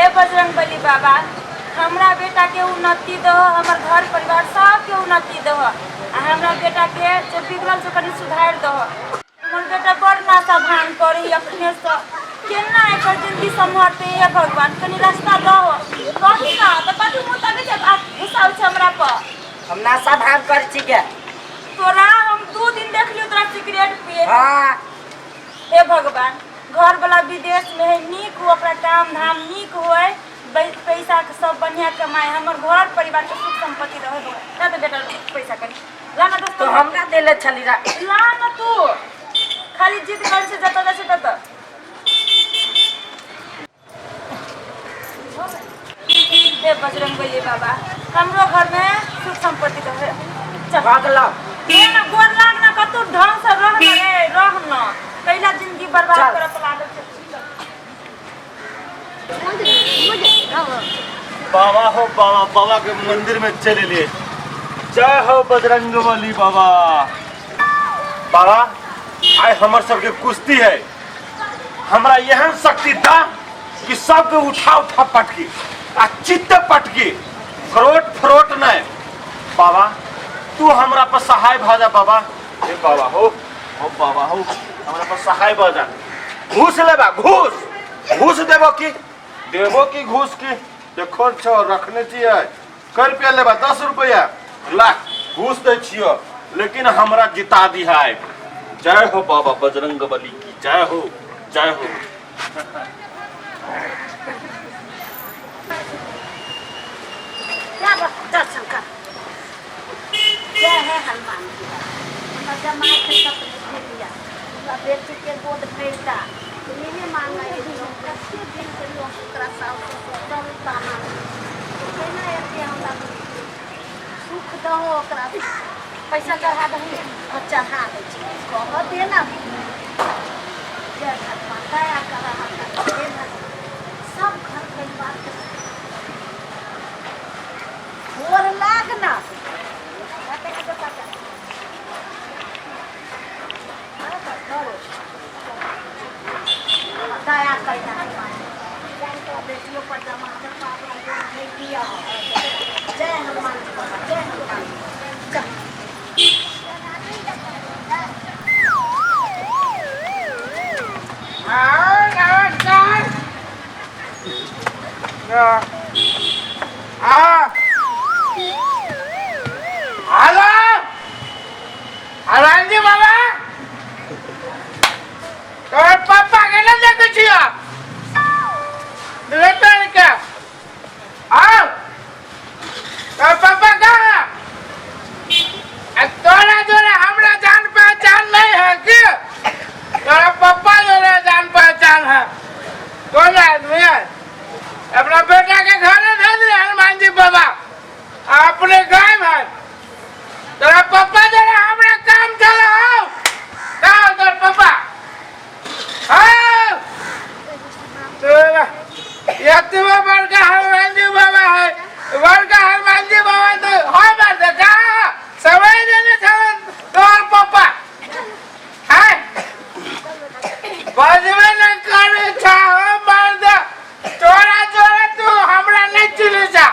हे बजरंगबली बाबा, हमरा बेटा के उन्नति दहो, हमर घर परिवार सबके उन्नति दहो, आ हमरा बेटा के जे बिगड़ल छै कनि सुधारि दहो। हमर बेटा बड़ नाशा भान करे अखने से, केना एकर जिंदगी सम्हरतै? हे भगवान, कनि रास्ता दहो। कही ना तऽ कथी मुँह तकै छै, गुस्सा छै हमरा पर? हम नाशा भान करै छी के? तोरा हम 2 दिन देख लियो तोरा सिगरेट पिए। हाँ। हे भगवान, घर वाला विदेश में है, नीक हो, अपना काम धाम नीक होए, पैसा के सब बढ़िया कमाए, हमर घर परिवार के सुख संपत्ति रहे। भगवान, ला तो बेटा पैसा कनी ला ना दोस्त। तो हमरा देले छली रा। ला ना, तू खाली जिद कर से जत जैसे तत। हे बजरंगबली बाबा, हमरो घर में सुख संपत्ति रहे। चल। भगलो। हे ना गोर लाग ना, कतौ ढंग से रह ना रे, रह ना, कैला जिंदगी बर्बाद चल। करत लागल छै। बाबा हो बाबा, बाबा के मंदिर में चले लिए। जय हो बजरंगबली बाबा। बाबा, आइ हमर सबके कुश्ती है, हमरा एहन शक्ति दा कि सबके उठा उठा पटकी आ चित्त पटकी, फ्रोट फ्रोट नहीं। बाबा, तू हमरा पर सहाय भऽ जा बाबा। हे बाबा हो, हो बाबा हो, हमरा पर सहाय भऽ जा। घूस लेबा? घूस घूस देबो की देबो की घूस की? देखो छो रखने छियै। कै रुपया लेबा? 10 रुपया ला, घूस दै छियो, लेकिन हमरा जिता दिहा। जय हो बाबा बजरंग बली की जय हो, जय हो। दर्शन कर। जय है हनुमान जी। हमरा जमाई के सपने भेलिया, हमरा बेटी के गोद भरिता इहे मांगे। कते दिन कहियो ओकरा साउस ससुर चलू ताना केना एते हमरा सुख दहो, ओकरा पैसा चढ़ा दही। और चढ़ा दै छी, कह दे ना। जय भगवान, दया कर हमरा। हे भगवान, सब घर परिवार के गोर लाग ना। दया कर हनुमान, बेटियों पर जमा कर पापा नहीं दिया। जय हनुमान जी बाबा, जय हनुमान जी। चल। नमस्कार। हेलो हनुमान जी बाबा, तोहर पापा के ना देखै छियो लेटर के? आओ, तोहर पापा कहाँ? आ तोरा जोरे हमरा जान पहचान नहीं है कि तोरा पप्पा जोरे जान पहचान है? कौन आदमी है? अपना बेटा के घरे भेज रहे हनुमान जी बाबा, आ अपने गायब है। तोरा पप्पा जोरे हमरा काम चला। हो कहाँ तोर पप्पा? हाँ, तोरा एतबो बड़का हनुमान जी बाबा है, बड़का हनुमान जी बाबा तो हो मर्द कहाँ समझ देने छल तोहर पप्पा है? बजबे न करे छा। हो मर्द, तोरा जोरे तू हमरा नहीं चिन्है छा,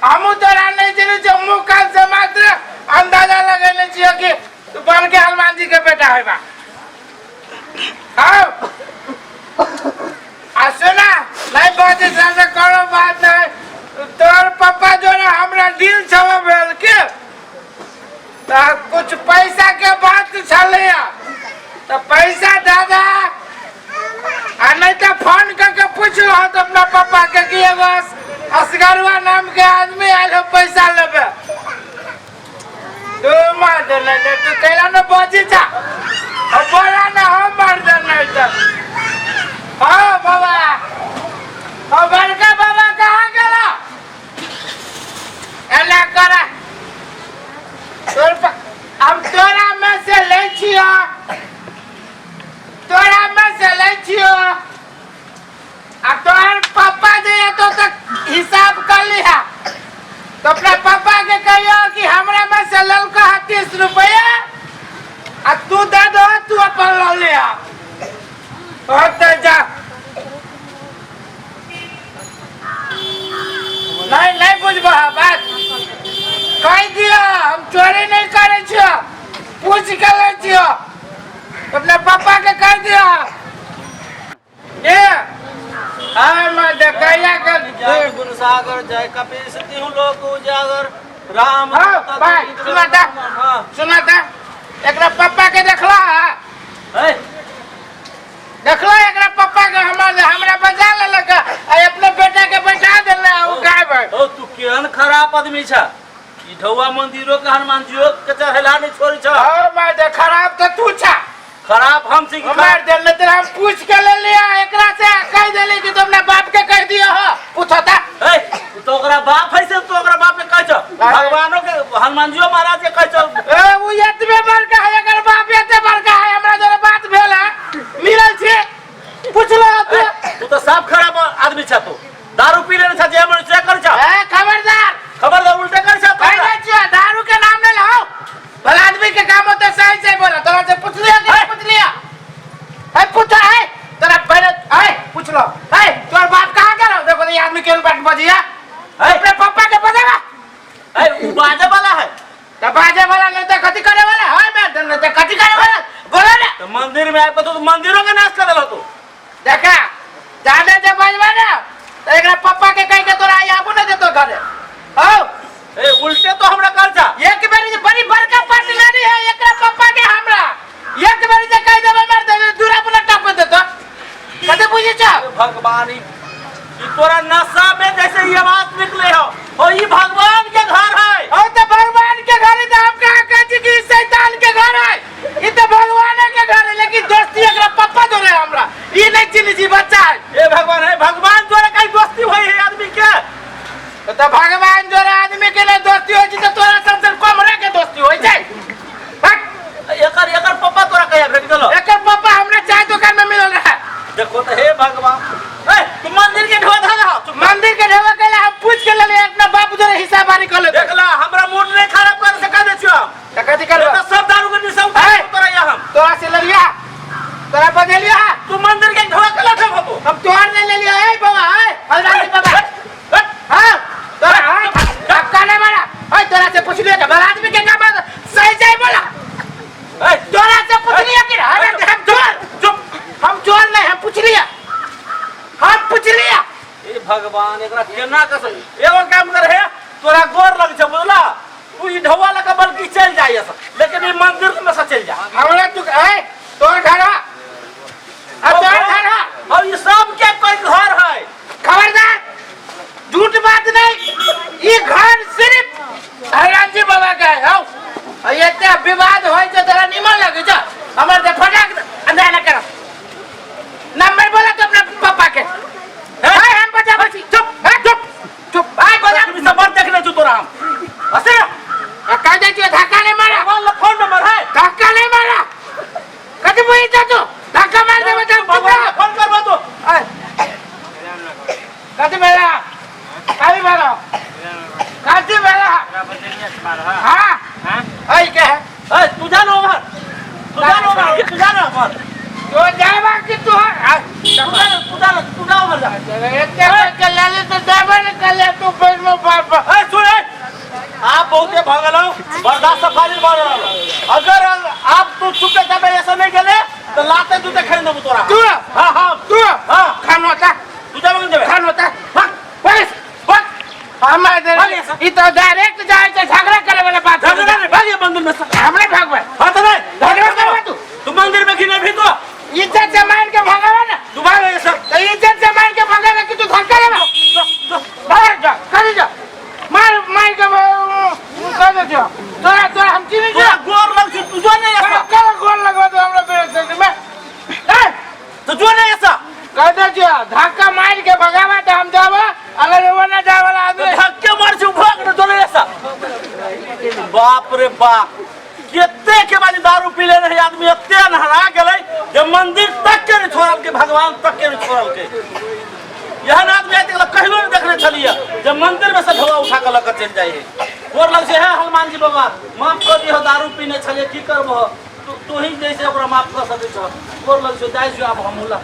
हमहूँ तोरा नहीं चिन्है छियौ। मुँह कान से मात्र अंदाजा लगेने छियौ कि तू बड़के हनुमान जी के बेटा होइबा। हाँ, आ सुना, नहीं बजे से कोनो बात नहीं। तोहर पप्पा जोरे हमरा दिल छल भेल के तऽ कुछ पैसा के बात छलैया, तऽ पैसा दादा, आ नहीं तऽ फोन करके पूछ लहो तऽ अपना पप्पा के कि एगो असगरुआ नाम के आदमी आयल हो पैसा लेबे। तू मार दे नहीं, तू कैला न बजी जा, अब बोला ना। हम मार दे नहीं तो। हाँ बाबा, हाँ बड़का बाबा कहाँ गेला? एना करा, तोर हम तोरा में से लै छियो, तोरा में से लै छियो, आ तोहर पापा जे एतो तक हिसाब कर लिहा। तो अपना पापा के कहियो कि हमरा में से ललका है 30 रुपया, आ तू दे दो, तू अपन ल लिहा। और तो जा। लगा के जय गुण सागर जय कपीस तिहु लोक उजागर राम हाँ, दूत भाई, अतुलित सुना ता। हाँ सुना था एकरा पप्पा के देखला ए, देखला एकरा पप्पा के हमर हमरा बजा लेलक आ अपने बेटा के बैठा देले आ उ गायब है ओ तू केहन खराब आदमी छ ई ढौआ मंदिरो के हनुमान जियो के चढ़ेला नहीं छोड़ी छ और मार दे खराब तो तू छा खराब हम छी कि मार दे ले तेरा हम पूछ के ले लिया एकरा से कह देले कि तुमने बाप के कह दिया हो पूछो ता ए तू तो ओकरा बाप है से तू ओकरा बाप के कहै छ भगवानो के हनुमान जियो महाराज के कहै छ ए उ एतबे बड़का है एकर बाप एते बड़का है हमरा जोरे बात भेल है मिलल छी पूछलो तू तू तो साफ खराब आदमी छ तू दारू पी लेने छ जे मन से कर छ ए खबरदार खबरदार उल्टे कर छ कह दे छियो दारू के नाम ले लो भला आदमी के काम होते सही सही बोला तोरा से पूछ लिया कि नहीं पूछ लिया ए पूछा है तोरा पहले ए पूछ लो ए तोर बाप कहाँ गेल देखो तो ये आदमी केहन बात बजिया अपने पप्पा के बजेगा ए उ बाजे वाला है तो बाजे वाला नहीं तो कथी करे वाला है मैं नहीं तो कथी करे वाला बोलो ना तो मंदिर में आए तो मंदिरों के नाश कर देलो तू देखा जाने जे बजबा ना तो एकरा पप्पा के कह के तोरा आई आबू ना देतो घरे आओ ए उल्टे तो हमरा कर जा एक बेरी जे बड़ी बड़का पार्टी लेनी है एकरा पप्पा के हमरा एक बेरी जे कह देबे मार दे दूरा पुला टप देतो कते बुझे छ भगवान ई तोरा नशा में जैसे ये आवाज निकले हो और ई भगवान के घर है और तो भगवान के घर है तो हम कहा कहै छी कि ई शैतान के घर है ई तो भगवान के घर है लेकिन दोस्ती एकरा पप्पा जोरे है हमरा ई नहीं चिन्ह छी बच्चा है ए भगवान है भगवान द्वारा कहीं दोस्ती होई है आदमी के तो भगवान जोरे आदमी के लिए दोस्ती होइ छै तो तोरा सबसे कम रे के दोस्ती होइ छै हट। एकर एकर पप्पा तोरा कहिया भेट गेलो एकर पप्पा हमरा चाय दुकान में मिलल रहे देखो तो हे भगवान ए तू मंदिर के ढोआ धरा तू मंदिर के ढेवा के हम पूछ के लेले अपना बाप जोरे हिसाब बारी कर लेते देखला हमरा मूड नहीं खराब कर सका दे छियो हम त कथी ये करबो तो सब दारू के निशा ए! उतार तोरा यहाँ हम तोरा से लड़िया तोरा बदलिया तू मंदिर के ढोआ के लठे बाबू हम तोहर नहीं ले लिया ए बाबा ए हलवाई बाबा हां तोरा हां धक्का नहीं मारा ओए तोरा से पूछ लिया कि भला आदमी के का बात सही सही बोला ए तोरा से पूछ लिया कि अरे हम चोर चुप हम चोर नहीं हम पूछ लिया हम पूछ लिया ए भगवान एकरा केना कस एगो काम कर हे तोरा गोर लग छै बुझला तू ई ढौआ लगा बल्कि चल जाय लेकिन ई मंदिर में से चल जा हमरा तू ए तोर घर है अब तोर घर है और ये सब के कोई घर है खबरदार झूठ बात नहीं ये घर सिर्फ हरिराम जी बाबा का है हौ और ये इतना विवाद होय छै तोरा निमन लगे छै हमर दे फटाक अंदर ना कर नंबर बोला तो अपना पापा के है हम बता बची चुप है चुप चुप आय बोला तुम सब बात देखने छु तोरा हम असे कह दे छियो धक्का नहीं मारा भगवान फोन नंबर है धक्का नहीं मारा कथी बुझै छ तू धक्का मार देबे त चुप भगवान रह फोन करबो तू आय कथी भेला कथी भेला कथी भेला हाँ ऐ के है ए तू जानो उमर तू जानो उमर तू जानो उमर तो जाबा कि तू तू जानो तू जानो तू जाओ उमर जा एते के लेले तो जाबा ने कले तू बैठ में बाप ए सुन ए आप बहुते भगल हो बर्दाश्त से फाजिल भऽ रहल हो। अगर आप तू चुपे चापे ऐसा नहीं गेले तो लाते जूते खरीद देबो तोरा तू हाँ हाँ तू हाँ खान होता तू जाबे नहीं देबे खान होता भाग बस भाग हमारे भाग यहाँ से। ई तो डायरेक्ट जाए के झगड़ा करे वाला बात झगड़ा नहीं भाग ये मंदिर में से हमने भागबे हाँ तो नहीं झगड़ा करबा तू तू मंदिर में घिने भी तो इज्जत से मार के भगावा ना तू भाग ये सब तो इज्जत से मार के भगावा कि तू धक्का देबा बाहर जा कर जा मार मार के कर दे जो तोरा तोरा हम चिन्ह तोरा गोर लग छी तू जो नहीं ऐसा कर गोर लगवा दो हमरा बेटे में ए तो जो नहीं ऐसा कर दे जो धक्का मार के भगावा तो हम जावा अगर वो ना जावे वाला तो आदमी धक्के मार छी भाग न जो नहीं ऐसा बाप रे बाप केते के बाद दारू पी ले रहे आदमी एते अनहरा गेलै जे मंदिर तक के नहीं छोड़ल के भगवान तक के नहीं छोड़ल के एहन आदमी आइ तक कहियो नहीं देखने छलियै जे मंदिर में से ढोआ उठा के लऽ के चलि जाइ है गोर लग छै हे हनुमान जी बाबा माफ कऽ दिहऽ दारू पीने छलियै की करबह तू तू ही जैसे ओकरा माफ कऽ सकै छह गोर लग छै जाइ छियौ आब हम ला